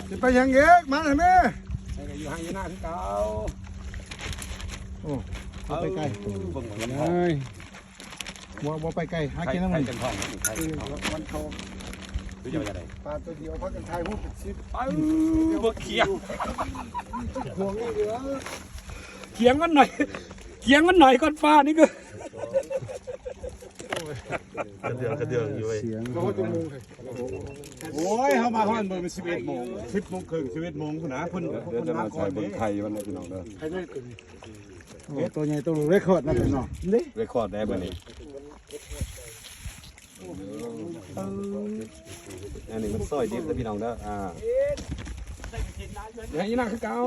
ຊິໄປຫຍັງອີກ? ມາໃຫ້ແມ່. ໃສ່ກໍຢູ່ໃຫ້ຢູ່ນາຄືເກົ່າ. ໂອ້ ບໍ່ໄປໄກ. ເອີ ເບິ່ງມັນ ເອີຍ ບໍ່ ບໍ່ໄປໄກ. ຫາກິນນຳມັນ ໄຂ່ເຕັມທ້ອງ ໄຂ່ເຕັມທ້ອງ. ມັນເຂົ້າ ຄືຈະວ່າຈັ່ງໃດ? ປາຕົວດຽວພາກັນຖ່າຍຮູບເປັນສິບ. ເອີ ບໍ່ຂຽງ ຂວງອີກເດີ. ຂຽງມັນໜ້ອຍ ຂຽງມັນໜ້ອຍກ່ອນປານີ້ຄື ກະເດືອງ ກະເດືອງຢູ່ເວີຍ. ສຽງ ໂອ້ຍ ເຮົາມາຮອດມື້ມັນສິບເອັດໂມງ ສິບໂມງເຄິ່ງ ສິບເອັດໂມງພຸ້ນນະ. ເພິ່ນ ເພິ່ນມາກ່ອນເດ້. ໄຂ່ມັນນະພີ່ນ້ອງເດີ. ໂອ້ ໂຕໃຫຍ່ ໂຕເລັກ ເລຄຄອດນະພີ່ນ້ອງ. ເລຄຄອດໄດ້ມື້ນີ້. ອັນນີ້ມັນຊອຍດິບເດີພີ່ນ້ອງເດີ. ອ່າ ໃຫ້ນາງຄືເກົ່າ.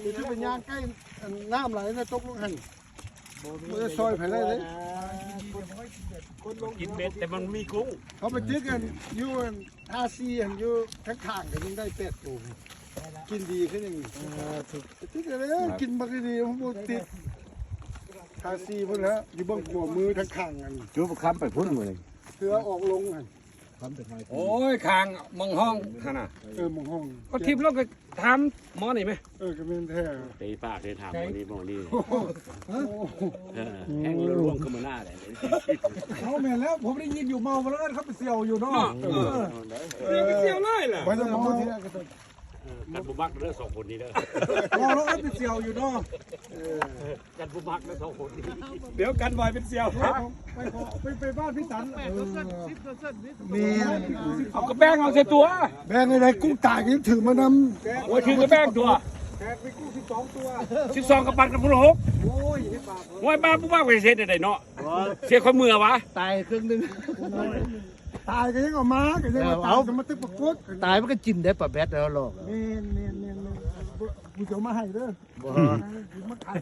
ຄືໄປຍ່າງໃກ້ ອັນ ນ້ຳໄຫຼນະ ຕົກລົງຫັ້ນ ບໍ່ໄດ້ຊ່ອຍໃຜໄດ້ເດ້. ກິນເບັດແຕ່ມັນມີກຸ້ງ. ເຂົາໄປຕຶກກັນຢູ່ ອັນ ທ່າສີ່ ຫັ້ນ ຢູ່ທາງຂ້າງກໍຍັງໄດ້ແປດໂຕ. ກິນດີຄືຫຍັງນີ້. ເອີ ຖືກ ໄປຕຶກກັນເດ້ ກິນບັກດີໆ ບໍ່ຕິດ. ທ່າສີ່ພຸ້ນແຫຼະ ຢູ່ເບື້ອງຂວາມືທາງຂ້າງຫັ້ນ. ຈຸບຄຳໄປພຸ້ນມື້ນີ້ ເສືອອອກລົງຫັ້ນ. ໂອ້ຍ ຂ້າງມອງຫ້ອງຫັ້ນນະ. ເອີ ມອງຫ້ອງ ກໍທິບລົງກໍຖາມໝໍນີ້ແມ. ເອີ ກໍແມ່ນແທ້. ເຕະປາກເດ້ ຖາມໝໍນີ້ ໝໍນີ້. ເອີ ແຮງລວງຂຶ້ນມາໜ້າເດ້. ເອົາ ແມ່ນແລ້ວ ຜົມໄດ້ຍິນຢູ່ ເມົາແລ້ວເຂົາໄປສ່ຽວຢູ່ເນາະ. ເອີ ໄປສ່ຽວຫຼາຍລະ. ບໍ່ໄດ້ເມົາ. ເອີ ກັນບໍ່ມັກເດີສອງຄົນນີ້ເດີ. ເມົາແລ້ວໄປສ່ຽວຢູ່ເນາະ. ເອີ ກັນບໍ່ມັກນະສອງຄົນນີ້. ດຽວກັນບໍ່ໃຫ້ເປັນສ່ຽວ. ໄປ ໄປ ໄປບ້ານພີ່ສັນ. ເອີ ແມ່ນ ເອົາກະແບ່ງເອົາໃສ່ຕົວ. ແບ່ງໃຫ້ໄດ້ ກຸ້ງຕາຍກໍຍັງຖືມານຳ. ໂອ້ຍ ຖືກະແບ່ງຕົວ. ແຂກມີກຸ້ງສິບສອງຕົວ ສິບສອງກະປັນກັນຄົນລະຫົກ. ໂອ້ຍ ເຮັດບາບ. ໂອ້ຍ ບາບບໍ່ບາບກໍເຮັດໄດ້ເນາະ. ເສຍຂ້ອຍເມືອຫວາ. ຕາຍເຄິ່ງໜຶ່ງ. ຕາຍກໍຍັງເອົາມາ ກໍຍັງວ່າຕາຍ ເອົາ ກໍມາຕຶກປາກົດ. ຕາຍມັນກໍກິນໄດ້ປາແບັດແລ້ວຫຼອກ. ແມ່ນໆໆໆ ບໍ່ ກູຈະເອົາມາໃຫ້ເດີ. ບໍ່ ມາຂາຍ